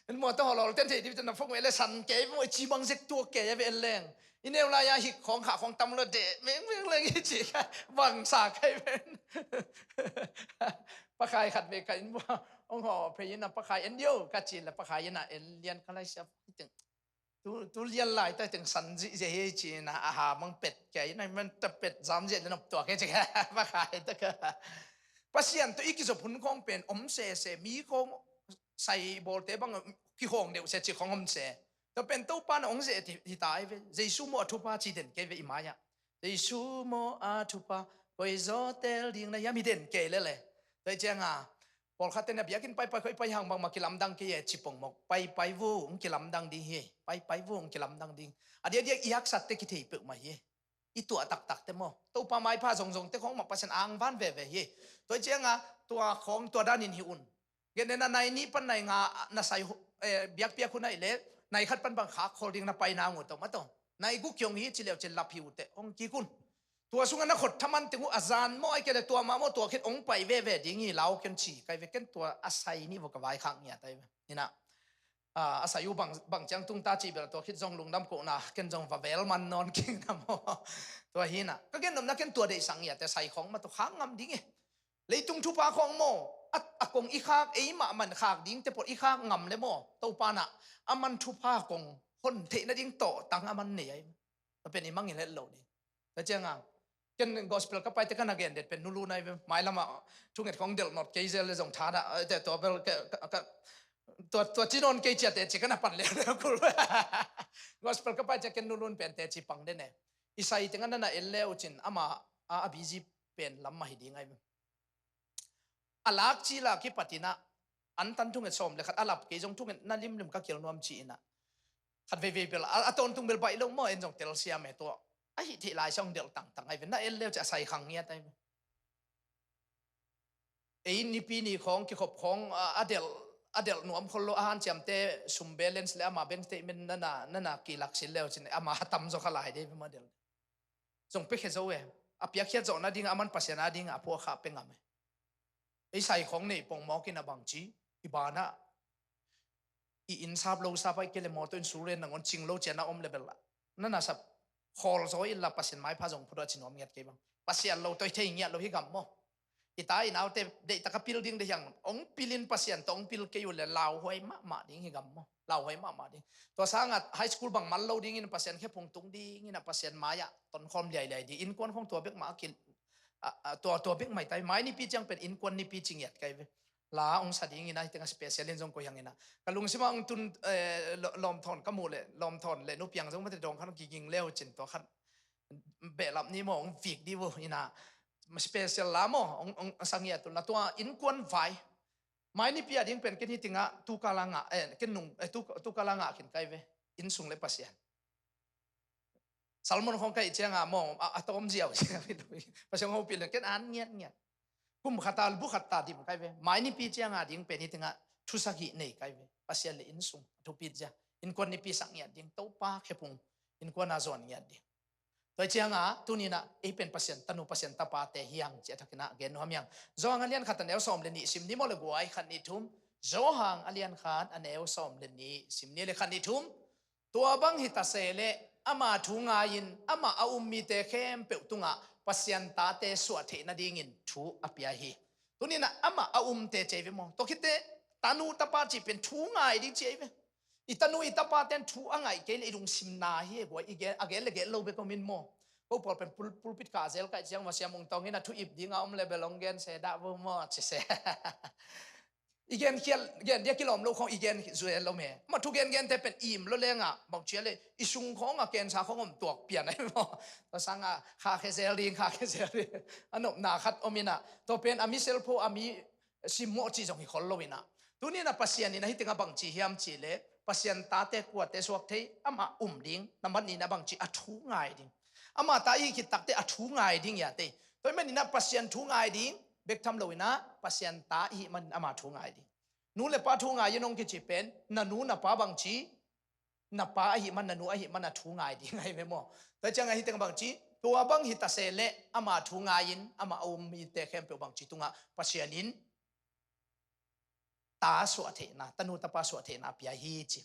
en mawtaw hawl hawl ten thei dih tun na phong ve le san kei maw, i ci bang zek tuak kei a ve en leng. I neu lai a hik khawng khah khawng tam lo deh meng meng leng i ci kha bang sa kai ven. Pakhai khat ve ka inn bua hong haw phei in a pakhai en dio ka ci le pakhai in a en lian ka laisia. Tu, tu lian lai ta teng san zihziah hi ci-in a, a ha mang pet kei na man ta pet zam ziah le nop tuak hi ci kei. Pakhai ta ka. Pasian tawh i kizop hun khawng pen om sese, mi khawng sai bawlte bang kihawng deuh se ci khawng om se. Tua pen Topa na hong zeh hi ta hi ve. Jesu maw a thupha ci den kei ve i mai-ah. Jesu maw a thupha koi zaw tel ding na hiam hi den kei le le. Tua hi cianga pawlkhat ten a biakinn paipai khoi pai hang bangmah kilamdang kei e ci pongmawk. Paipai vung kilamdang ding hi. Paipai vung kilamdang ding. A diakdiak i haksat te kithei peuhmah hi. I tuah taktak te maw, Topa maipha zongzong te khawng mah Pasian angvan veve hi. Tua hi cianga tua khawng tua danin hi un. Gen nena nai nih pan nai nga na sai, eh, biakpiak hun ahih leh nai khat pan bang khak khol ding na pai nang uh tawh mah tawh nai guk kiong hi ci leu cin lap hi uh teh hong kik un. Tua sungah na khot thaman teng uh a zan maw, ahih kei leh tua mah maw, tua khit hong pai veve ding hi lau ken ci kai ve. Ken tua a sai nih vua ka vaikhak ngiat ahi ve. Hi na, a, a sai uh bang, bang ciang tung ta cih bel tua khit zong lungdam kohna ken zong va vel man nawn kik na maw. Tua hi na, ka gen nopna ken tua deihsak ngiat te sai khawng mah tua khak ngam ding e. Leitung thupha khawng maw, a, a kong i khak, ei mah man khak ding te pawh i khak ngam le maw, Topa na a man thupha kong hon theih nading tawh tang a man nei ahi. Tua pen i mangngilh het lo ding. Tua cianga ken gospel ka paite ka na gen det pen Nu Lun ahi ve. Mailam ah thunget khawng delh nawt kei zel le zong tha dah, eh, te tua bel ka, ka, ka, tua, tua ci nawn kei ciate ci ka na pan leuleu kul. Gospel ka paite ken Nu Lun pen teci pang den e. I sai tengah na na en le uh cin ama a, a busy pen lam mah hi ding ahi ve. A lak ci lak kipat in ah, an tan thunget sawm le khat a lap kei zong thunget na limlim ka kil nuam ci in ah, khat veivei bel a, a tawntung bel baih lo maw, en zong telsiam e tua. A hih theih lai siang delh tangtang ahi ve, na en leu ci a sai khang ngiat ahi ve. Ei nipi ni khawng kikhop khawng a, a delh, a delh nuam khol lo, a hanciamte sum balance le ama bank statement na na, na na kilak sin leu cin ama a tam zaw kha lai dei ve maw delh. Zong pia khia zo e. A piakkhiat zawh nading a man Pasian ading a phuak kha pia ngam e. Ei sai khawng nei pongmawk in a bangci i banah i inn sap lo sap ahih kei le mawtaw insurance nangawn cing lo cian a om le bel na na sap khawl zaw inla Pasian maipha zong phut a ci nuam ngiat kei bang. Pasian lo tawh i thei ngiat lo hi gam maw. I ta i naute deihtak a pil ding deih hiang, hong pilin Pasian tawh hong pil kei uh le lauhuai mahmah ding hi gam maw. Lauhuai mahmah ding. Tua sangah high school bang man lo dingin Pasian khephung tung dingin a Pasian mai-ah tonkhawm liailiai ding. Innkuan khawng tua bek mah a kil, a, a, tua, tua bek mah i tai. Mai nipi ciang pen innkuan nipi ci ngiat kai ve. La hong sa dingin a, hih tengah special in zong koi hang in a. Ka lungsim ah hong tun, eh, lo-, lawmthawn ka muh le, lawmthawn le nupiang zong mate dawng khat hong kiging leu cin tua khat behlap ni maw, hong vik dih uh in a. Special la maw, hong, hong sa ngiat uh la tua innkuan vai. Mai nipi a ding pen ken hi tingah tukal a ngah, eh, ken nung, eh, tu, tukal a ngah khin kai ve. Inn sung le Pasian. Salmon khawng ka hih cianga maw, a, a tawm ziau ziau hi lo hi. Pasian hong hopih leng ken an ngiatngiat. Kum khat a bu khat ta dim kai ve. Mai nipi cianga ding pen hi tingah thusak hih nei kai ve. Pasian le inn sung a thupit zia. Innkuan nipi sak ngiat ding. Topa khephung innkuan a zuan ngiat ding. Tua hi cianga tuninah ei pen Pasian tanu Pasian tapate hiang ci a thakinah gen nuam hiang. Johan a lian khat a neu sawm le nih sim ni maw le guai khat nih thum. Johan a lian khat a neu sawm le nih sim ni le khat nih thum. Tua bang hi ta se leh ama thu ngai-in amah a um mite khempeuh tungah Pasian tate suah theih nadingin thu a pia hi. Tuninah amah a umte ci ei ve maw? Tua khitte tanu tapa cih pen thu ngai ding ci ei ve. I tanu i tapaten thu a ngaih kei leh i lungsim na hi e guai, i gen, a gen le gen lo bek om in maw? Ko pawl pen pul-, pulpit kah zel kaih ciang va siam ung tawngin a thu ip dinga om le bel hong gen se dah vo maw ci se. I gen khial, gen dia kilawm lo khawng i gen zuel lo me. Mah thu gen gente pen im lo lenga bang cia le i sung khawng a kensa khawng om tuak pian ai maw? Tua sanga kha khe zel ding, kha khe zel ding. A nopna khat om ina. Tua pen a mi selpho a mi simmawh ci zong hi khol lo ina. Tuni na Pasian ina hi tinga bang ci hiam ci le Pasian tate kuate suak thei, amah um ding, nambat nihna bangci a thu ngai ding. Amah ta i hih khit takteh a thu ngai ding hi a tei. Tua ahih manin ah Pasian thu ngai ding, bek tham loin ah Pasian ta i hih manin amah thu ngai ding. Nu le pa thu ngai in hong kici pen, na nu na pa bangci, na pa ahih man, na nu ahih man a thu ngai ding ahi ve maw. Tua ciangah hih teng bangci, tua bang hi ta se leh amah thu ngai in, amah a um mite khempeuh bangci tungah Pasian in ta suah theihna, tanu tapa suah theihna pia hi ci.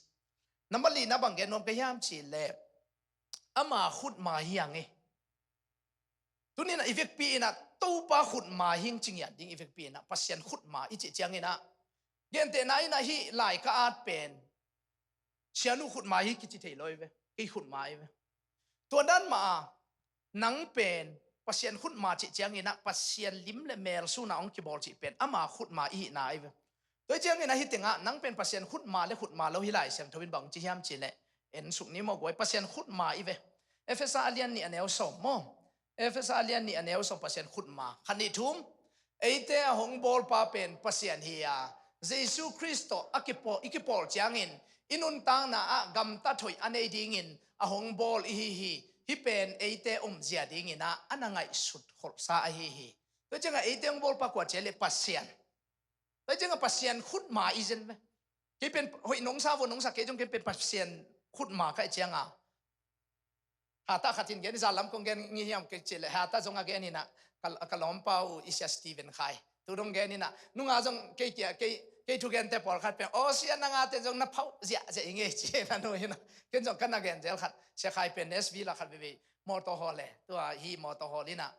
Nambat lina bang gen nuam ka hiam cih leh, ama khutma hi hang e. Tuni-in ah i vekpi in ah Topa khutma hi ing ci ngiat ding, i vekpi in ah Pasian khutma i cih ciangin ah, gentehna in ah hih lai ka at pen sianu khutma hi kici thei lo hi ve, kei khutma hi ve. Tua dan mah a, nang pen Pasian khutma cih ciangin ah Pasian lim le mel suna hong kibawl cih pen ama khutma i hihna hi ve. Tua hi ciangin ah hih tengah nang pen Pasian khutma le khutma lo hi Lai Siangtho in bang ci hiam cih leh, en suk ni maw guai, Pasian khutma hi ve. Efesa a lian nih a neu sawm maw. Efesa a lian nih a neu sawm, Pasian khutma. Khat nih thum. Eite a hong bawlpa pen Pasian hi a, Jesu Khrist tawh a kipawl, i kipawl ciangin i nuntakna ah gamtat hoih a nei dingin a hong bawl ihi hi. Hih pen eite umzia dingin ah a na ngaihsut kholhsa ahi hi. Tua ciangah eite hong bawlpa kua ci hiam leh Pasian. Tua ciangah Pasian khutma i zen ve. Kei pen hoih nong sa, vua nong sa kei zong, kei pen Pasian khutma ka hih ciangah, hatah khat in gen, zan lam kong gen ngi hiam kei cih leh, hatah zong a gen in ah, ka, ka lawmpa uh Isia Steven Khai, tu dong gen in ah, nunga zong kei kia, kei, kei thugente pawlkhat pen, "Aw sia, nang a te zong na phauh ziahziah ing ei," ci na nu in ah. Ken zong ka na gen zel khat, Sia Khai pen Nashville ah khat veivei mawtaw hawl e, tua hih mawtaw hawl in ah,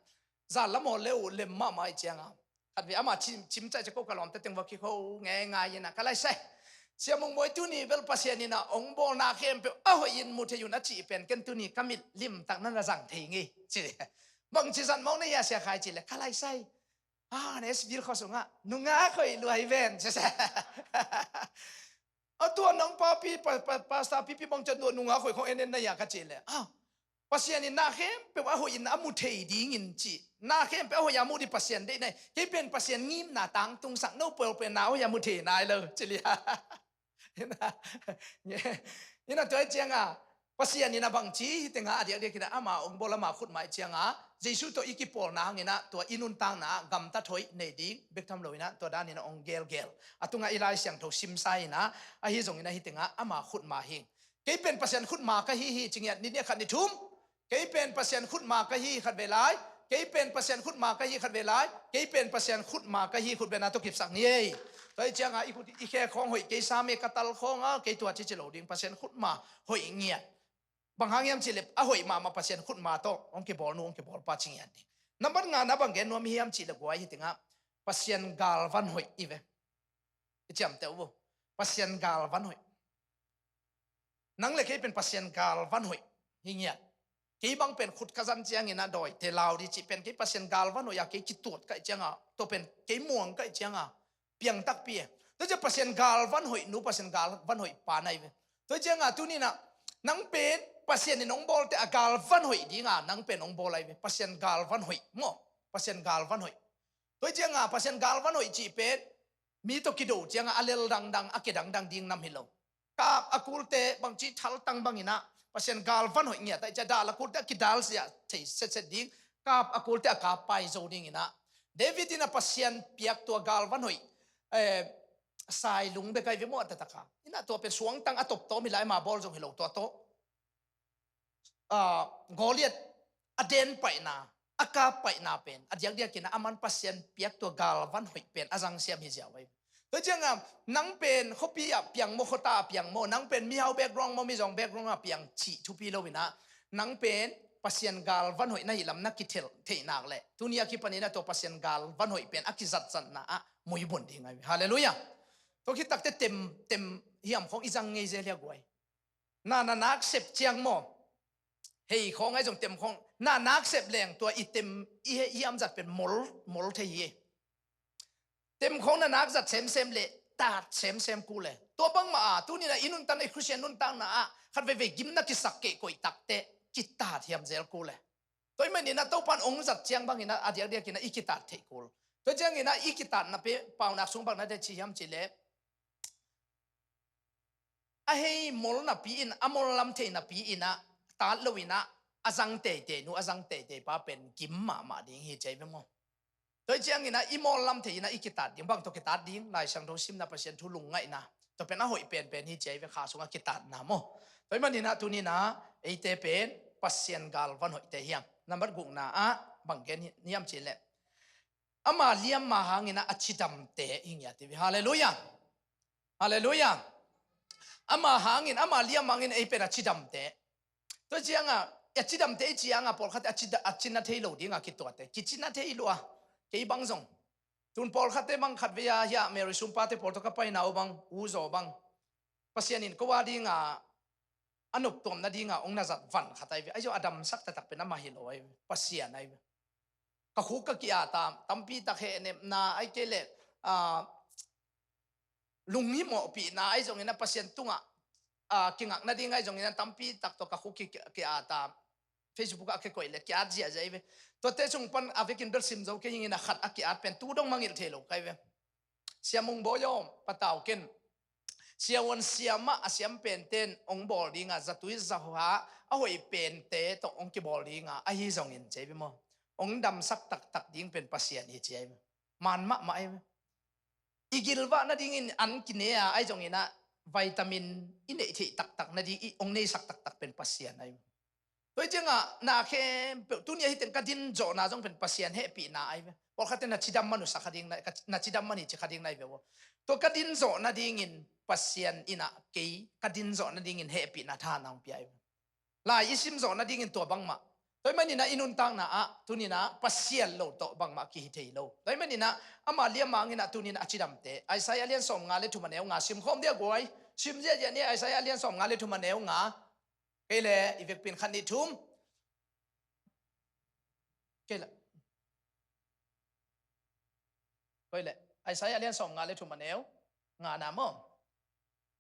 zan lam hawl le uh lem mahmah ahih ciangah, khatvei amah cim, cim caih ciang ko ka lawmte teng va kikho ngeingai in ah, "Ka laisai, Sia Mung Mawi, tuni bel Pasian in ah hong bawlna khempeuh a hoih in mu thei un a cih pen ken tuni ka mit limtak na na zang thei ngei," ci. "Bangci zat mawk na hia Sia Khai?" cih leh, "Ka laisai, ah, Nashville khua sungah nungak hoih lua hi ven," ci. "A tua nang papi, pa, pa, pastor pipi bang ciang tua nungak hoih khong en en na hia?" ka cih leh, "Ah, Pasian in na khempeuh a hoih in a mu thei dingin," ci. "Na khempeuh a hoih a mu ding Pasian deihna hi. Kei pen Pasian ngimna tangtungsak, no pawlpi na hoih a mu thei nai lo," ci leh. Ina tua ahih ciangah Pasian in ah bangci hih tengah a diakdiak in ah ama hong bawl, ama khutma ahih ciangah Jesu tawh i kipawlna hangin ah tua i nuntakna ah gamtat hoih nei ding, bek tham loin ah tua danin ah hong gelgel. A tungah i Lai Siangtho simsa in ah, ahi zongin ah hih tengah ama khutma hi. "Kei pen Pasian khutma ka hi hi," ci ngiat ni, ni khat ni thum. "Kei pen Pasian khutma ka hi," khat vei lai. "Kei pen Pasian khutma ka hi," khat vei lai. "Kei pen Pasian khutma ka hi," khut bengna tawh kipsak ni ei. Tua ahih ciangah i khut, i khe khawng hoih kei sam e, ka tal khawng a, kei tua cici lo ding, Pasian khutma hoih ngiat. Bang hang hiam cih leh a hoih mahmah Pasian khutma tawh hong kibawl nu, hong kibawl pa ci ngiat ding. Nambat ngana bang gen nuam hiam cih leh guai, hih tengah Pasian galvan hoih hi ve. I ciamteh uh, Pasian galvan hoih. Nang le kei pen Pasian galvan hoih hi ngiat. Kei bang pen khut ka zan ciangin ah dawite lau ding cih pen, kei Pasian galvan hoih a kei kituat ka hih ciangah, tua pen kei muang ka hih ciangah piang takpi e. Tua ciang Pasian galvan hoih nu, Pasian galvan hoih pa na hi ve. Tua ciangah tuni-in ah nang pen Pasian in hong bawlte a galvan hoih dinga nang pen hong bawl ahi ve. Pasian galvan hoih maw, Pasian galvan hoih. Tua ciangah Pasian galvan hoih cih pen mi tawh kido ciangah a lel dangdang, a kidangdang ding nam hi lo. Kap a kulte bangci thaltang bangin ah Pasian galvan hoih ngiat ahih ciang dal a kulte a kidalsiah thei setset ding, kap a kulte a kap pai zo dingin ah, David in ah Pasian piak tua galvan hoih, eh, sailung bek ahi ve maw, a taktak a. In ah tua pen suangtang a toptawm hi lai, ama bawl zong hi lo tua tawh. Ah, Goliath a den paihna, a kap paihna pen a diakdiakin ah aman Pasian piak tua galvan hoih pen a zangsiam hi ziau ahi. Tua ciangah nang pen khuapi ah piang maw, khuata ah piang maw, nang pen mihau background maw, mizawng background ah piang cih thupi loin ah, nang pen Pasian galvan hoih na hih lam na kithei theih nak leh, tuni a kipanin ah tua Pasian galvan hoih pen a kizatzatna ah muibun ding ahi. Halleluiah. Tua khit takteh tem, tem hiam khawng i zang ngei zel hia guai. Na, na nak sep ciang maw, hei khawng ahi zong tem khawng, na nak sep leng tua i tem, i he, i hiam zat pen mol, mol thei hi. Tem khawng na nak zat semsem leh tat semsem kul e. Tua bangmah a tuni-in ah i nuntakna, i Khristian nuntakna ah khat veivei gim na kisak kei koih takteh kitat hiam zel kul e. Tua ahih manin ah Topan hong zat ciang bangin ah a diakdiakin ah i kitat theih kul. Tua ciangin ah i kitatna pen, Paunak sung bang na dei ci hiam cih leh, a hei mol napi in, a mol lam thei napi in ah, tat lo in ah, a zang teitei nu, a zang teitei pa pen gim mahmah ding hi ci ahi ve maw. Tua hi ciangin ah i mol lam thei in ah i kitat ding, bang tawh kitat ding, Lai Siangtho simna, Pasian thu lungngaihna, tua pen a hoih penpen hi ci ahi ve, kha sungah kitatna maw. Tua hi manin ah tuni in ah eite pen Pasian galvan hoihte hiam? Nambat gukna ah bang gen hiam cih leh, ama liamma hangin ah a cidamte hi ngiat hi ve. Halleluiah. Halleluiah. Ama hangin, ama liamma hangin ei pen a cidamte. Tua ciangah a cidamte i ciangah pawlkhat a cida, a cina thei lo dingah kituate, kicina thei lua. Kei bang zong tun pawlkhatte bang khat vei a hiah Mary Sumpate pawl tawh ka paina uh bang, U Zaw bang, Pasian in ko a dingah a noptuam nadingah hong na zat van khat ahi ve. Ahi zong a damsak taktak pen amah hi lo ahi ve, Pasian ahi ve. Ka khuk ka ki-at a, tampi tak hehnepna, ahih kei leh, ah, lunghimawhpihna, ahi zongin ah Pasian tungah, ah, kingak nading ahi zongin ah tampi tak tawh ka khuk ki, ki, ki-at a, Facebook ah a kikoih leh ki-at ziahziah ahi ve. Tuate sung pan a vekin bel sim zo kei ing in ah khat a ki-at pen tu dong mangngilh thei lo ka hi ve. Sia Mung Bawi aw, patau ken. Sia Uan Sia mah a siam pente in hong bawl dingah zatui zahua a hoih pente tawh hong kibawl dingah ahi zongin ci ahi ve maw. Hong damsak taktak ding pen Pasian hi ci ahi ve. Man mahmah ahi ve. I gilvah nadingin an kine a, ahi zongin ah vitamin i neih theih taktak nading i hong neisak taktak pen Pasian ahi ve. Tua hi ciangah na khempeuh tuni ahi teng ka din zawhna zong pen Pasian hehpihna ahi ve. Pawlkhatte na cidam man uh sa kha ding na, na cidam man hi ci kha ding na hi ve uh. Tua ka din zawh nadingin Pasian in ah kei ka din zawh nadingin hehpihna tha na hong pia ahi ve. Lai i sim zawh nadingin tua bangmah. Tua hi manin ah i nuntakna ah tuni in ah Pasian lo tawh bangmah kihi thei lo. Tua hi manin ah ama liamma hangin ah tuni in ah a cidamte. Isaiah lian sawmnga le thum a neu nga sim khawm dia guai. Sim ziahziah ni, Isaiah lian sawmnga le thum a neu nga. Kei le i vekpi in khat nih thum. Kei le. Koi le. Isaiah lian sawmnga le thum a neu nga na maw.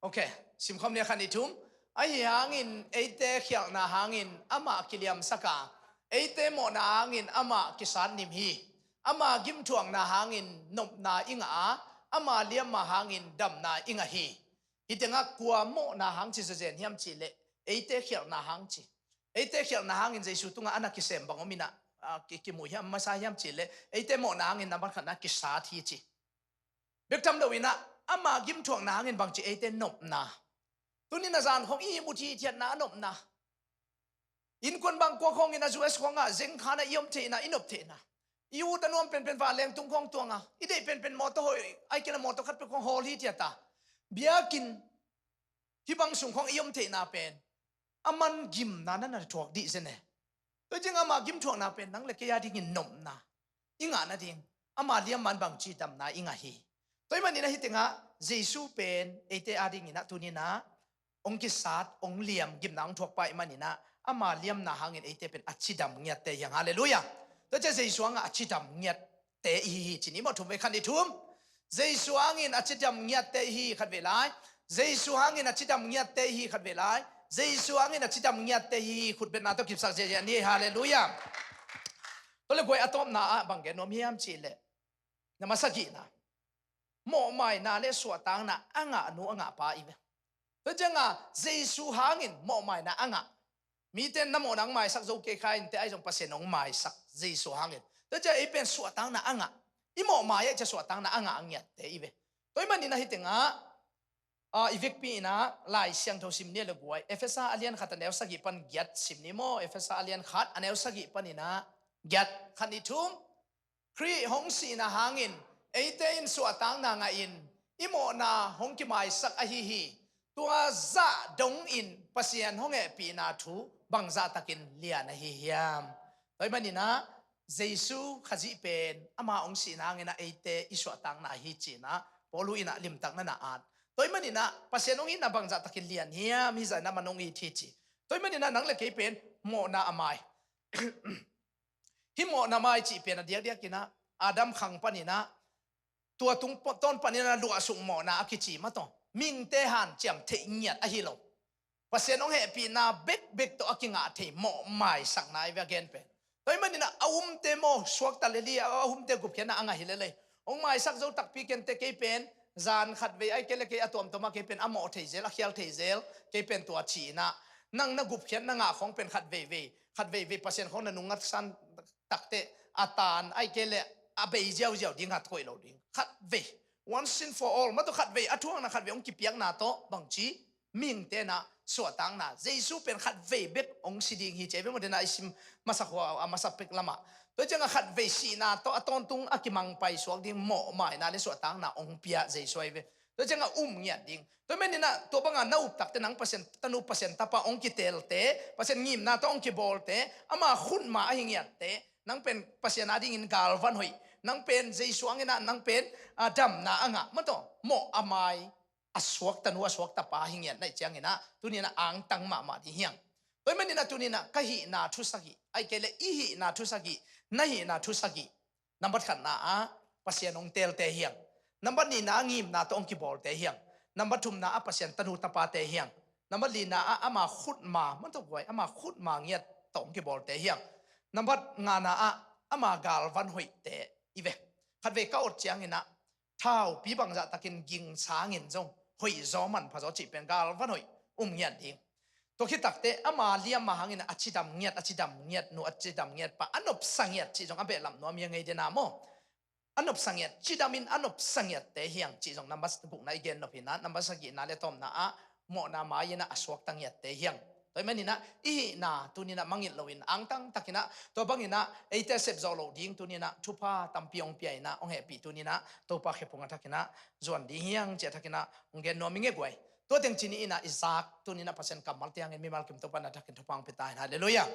Ok, sim khawm ni a, khat nih thum. Ahi hangin eite khialhna hangin amah kiliamsak a, eite mawhna hangin amah kisat nim hi. Ama gimthuakna hangin nopna i ngah a, ama liamma hangin damna i ngah hi. Hih tengah kua mawhna hang ci zenzen hiam cih leh eite khialhna hang ci. Eite khialhna hangin Jesu tungah a na kisem bang om in ah, a, ki, kimu hiam, masa hiam cih leh eite mawhna hangin nambat khatna kisat hi ci. Bek tham lo in ah ama gimthuakna hangin bang ci, eite nopna. Tuni in a zan khawng i ihmut hithiatna a nopna. Innkuan bang kua khawng in a U S khawngah zengkhan a i om theihna, i nop theihna. I ut a nuam penpen vanleng tung khawng tuang a, i deih penpen mawtaw hoih, ahih kei leh mawtaw khat peuh khawng hawl hithiat a. Biakinn hih bang sung khawng i om theihna pen a man gimna na na thuak dih zen e. Tua hi ciang ama gimthuakna pen nang le kei a dingin nopna i ngah nading, ama liamma in bang ci damna i ngah hi. Tua hi manin ah hih tengah Jesu pen eite a dingin ah tuni in ah hong kisat, hong liam, gimna hong thuak pa ahih manin ah ama liamna hangin eite pen a cidam ngiatte hi hang. Halleluiah. Tua ciang Jesu hangah a cidam ngiat te i hi hi ci ni maw. Thum vei, khat nih thum. Jesu hangin a cidam ngiatte i hi, khat vei lai. Jesu hangin a cidam ngiatte i hi, khat vei lai. Jesu hangin a cidam ngiatte i hi hi, khutbetna tawh kipsak ziahziah ni. Halleluiah. Tua le guai, a tawpna ah bang gen nuam hiam cih leh, na masa gihna, mawhmaina le suahtakna a ngah nu a ngah pa i ve. Tua ciangah Jesu hangin mawhmaina a ngah. Mite in na mawhna hong maisak zo kei kha in teh, ahi zong Pasian hong maisak Jesu hangin. Tua ciang ei pen suahtakna a ngah. I mawhmai ahih ciang suahtakna a ngah a ngiatte i ve. Tua hi manin ah hih tengah, ah, i vekpi in ah Lai Siangtho sim ni le guai. Efesa a lian khat a neu sagih pan giat sim ni maw. Efesa a lian khat a neu sagih panin ah giat, khat nih thum. Khrih hong sihna hangin eite in suahtakna ngahin i mawhna hong kimaisak ahi hi. Tua zah dongin Pasian hong hehpihna thu bangzah takin lian ahi hiam? Tua hi manin ah Jesu Khazih pen ama hong sihna hangin ah eite i suahtakna ahi ci-in ah Paul in ah limtak na na at. Tua hi manin ah Pasian hong itna bangzah takin lian hiam, hih zah in ah man hong it hi ci. Tua hi manin ah nang le kei pen mawhna a mai. Hih mawhna mai cih pen a diakdiakin ah Adam khang panin ah tua tung tawn panin ah luahsuk mawhna a kici mah tawh mihingte hanciam theih ngiat ahi lo. Pasian hong hehpihna bekbek tawh a kingah thei mawhmaisakna i ve a gen pen. Tua hi manin ah a umte maw suakta lel hi, a umte gupkhiatna a ngah hi lel hi. Hong maisak zo takpi kei in teh, kei pen Zan khatvei ai kei le kei a tuamtuam ah kei pen a mawh thei zel, a khial thei zel, kei pen tua ci-in ah nang na gupkhiat na ngah khawng pen khat veivei, khat veivei Pasian khawng na nungngatsan takteh a tan ai kei le a bei ziauziau ding, a koih lo ding. Khatvei, once and for all, mah tawh khatvei a thuakna, khatvei hong kipiakna tawh bangci mihingte in ah suahtakna, Jesu pen khatvei bek hong si ding hi ci-a i Bible mun ah i sim masa khua a masa pek lamah. Tua ciangah khatvei sihna tawh a tawntung a kimangpai suak ding mawhmaina le suahtakna hong pia Jesu ahi ve. Tua ciangah um ngiat ding. Tua manin ah tua bangah na up takteh nang Pasian tanu, Pasian tapa hong kiteelte, Pasian ngimna tawh hong kibawlte, ama khutma ahi ngiatte, nang pen Pasian adingin galvan hoih, nang pen Jesu hangin ah nang pen, ah, damna a ngah, mah tawh mawh a mai a suak tanu, a suak tapa hi ngiat na hih ciangin ah tuni in ah angtang mahmah ding hi hang. Tua manin ah tuni in ah ka hihna thu sagih, ai kei le i hihna thu sagih, na hihna thu sagih. Nambat khatna ah Pasian hong teelte hi hang. Nambat nihna ah ngimna tawh hong kibawlte hi hang. Nambat thumna ah Pasian tanu tapate hi hang. Nambat lina ah ama khutma, mah tawh guai, ama khutma ngiat tawh hong kibawlte hi hang. Nambat ngana ah ama galvan hoihte i ve. Khatvei ka ot ciangin ah thaupi bangzah takin ging sangin zong hoih zaw, manpha zaw cih pen galvan hoih um ngiat ding. Tua khit takteh ama liamma hangin a cidam ngiat, a cidam ngiat nu, a cidam ngiat pa, a nopsa ngiat cih zong a behlap nuam hi a, ngei dena maw. A nopsa ngiat, cidamin a nopsa ngiatte hi hang cih zong nambat gukna i gen nop hi in ah, nambat sagihna le tawpna ah mawhna mai-in ah a suakta ngiatte hi hang. Tua ahih manin ah i hihna tuni in ah mangngilh loin angtang takin ah tua bangin ah eite a sep zawh loh ding tuni in ah thupha tampi hong pia in ah hong hehpih tuni in ah Topa khephung a thakin ah zuan ding hi hang cih a thakin ah hong gen nuam ing e guai. Tua teng ci-in ah i zak tuni in ah Pasian kammalte hangin mimal kim Topa in a thakin thupha hong pia ta hen. Halleluiah.